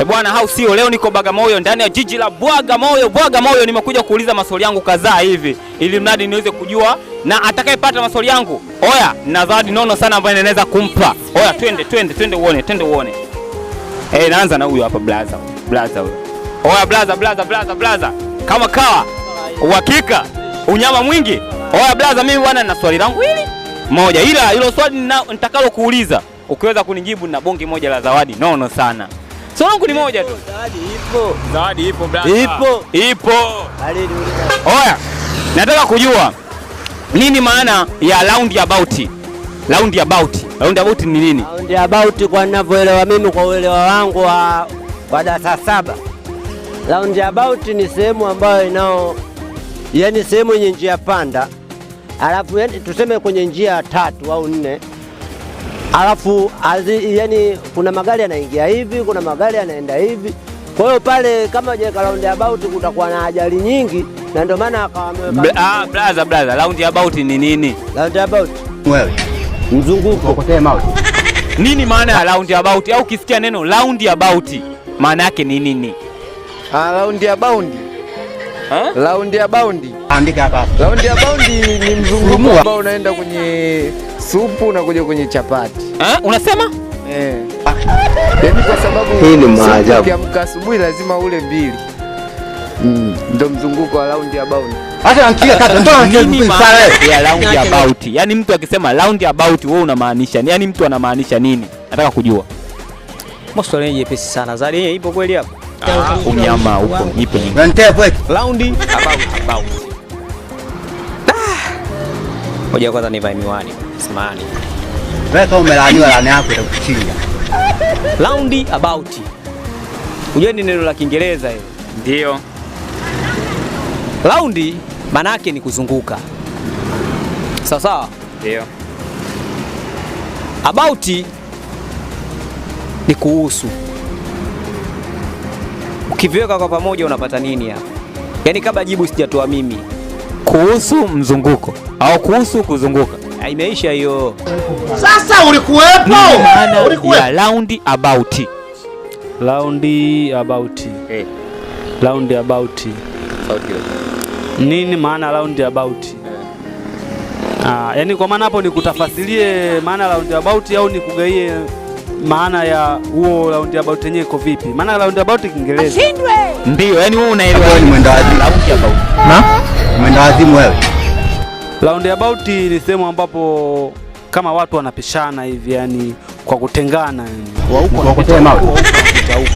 E bwana, hau sio? Leo niko Bagamoyo, ndani ya jiji la Bwagamoyo. Bwagamoyo nimekuja kuuliza maswali yangu kadhaa hivi, ili mradi niweze kujua, na atakayepata maswali yangu, oya, na zawadi nono sana ambayo ninaweza kumpa. Oya, twende twende twende uone, twende uone. Eh, naanza na huyu hapa blaza, blaza huyo. Oya blaza, blaza, blaza, blaza, kama kawa, uhakika unyama mwingi. Oya blaza, mimi bwana nina swali langu hili moja, ila hilo swali nitakalo kuuliza ukiweza kunijibu na bonge moja la zawadi nono sana. Swali langu ni moja tu. Zawadi ipo. Zawadi ipo blaza. Ipo. Ipo. Oya, nataka kujua nini maana ya round about. Round about. Round about ni nini? Round about kwa ninavyoelewa mimi, kwa uelewa wangu wa darasa 7. Round about ni sehemu ambayo inao, yani sehemu yenye njia panda, alafu yani tuseme kwenye njia tatu au nne, alafu yani kuna magari yanaingia hivi, kuna magari yanaenda hivi. Kwa hiyo pale kama hujaweka round about kutakuwa na ajali nyingi, na ndio maana akawa ameweka Blaza, blaza, round about ni nini? Round about Wewe mzunguko. Nini maana ya round about? Au ukisikia neno round about maana yake ni nini? Ah, round about. Eh? Round about. Andika hapa. Round about ni mzunguko ambao unaenda kwenye supu na kuja kwenye chapati. Eh? Unasema? Eh. Yaani kwa sababu Hii ni supu maajabu. ukiamka asubuhi lazima ule mbili. Ndio mzunguko wa round about. Hata ankia kata ndio ankia Nini maana ya round about? Yaani mtu akisema round about wewe unamaanisha nini? Yaani mtu anamaanisha nini? Nataka kujua. Maswali yenyewe jepesi sana. Zawadi yenyewe ipo kweli hapo? Ah, unyama upo, nipe nyingine. Round About, about. Ngoja kwanza nivae miwani. Samahani. Wewe kama umelaaniwa, laana yako itakuchinja. Round about. Unajua ni neno la Kiingereza hilo. Ndio. Round maana yake ni kuzunguka. Sawa sawa? Ndio. About ni kuhusu. Ukiviweka kwa pamoja unapata nini hapa? Yaani kabla jibu sijatoa mimi. Kuhusu mzunguko au kuhusu kuzunguka. Ah, imeisha hiyo. Sasa ulikuwepo? Nini maana ya round about? Round about. Eh. Round about. Nini maana round about? Ah, yani kwa maana hapo ni kutafasirie maana round about au ni kugaie maana ya huo round about yenyewe iko vipi? Maana round about Kiingereza. Ndio, yani wewe unaelewa Wewe ni mwenda wazimu. round about. Mwenda wazimu wewe. Round about ni sehemu ambapo kama watu wanapishana hivi, yani kwa kutengana, yani. Wa huku wanapita Kwa huku, wa huku wanapita huku.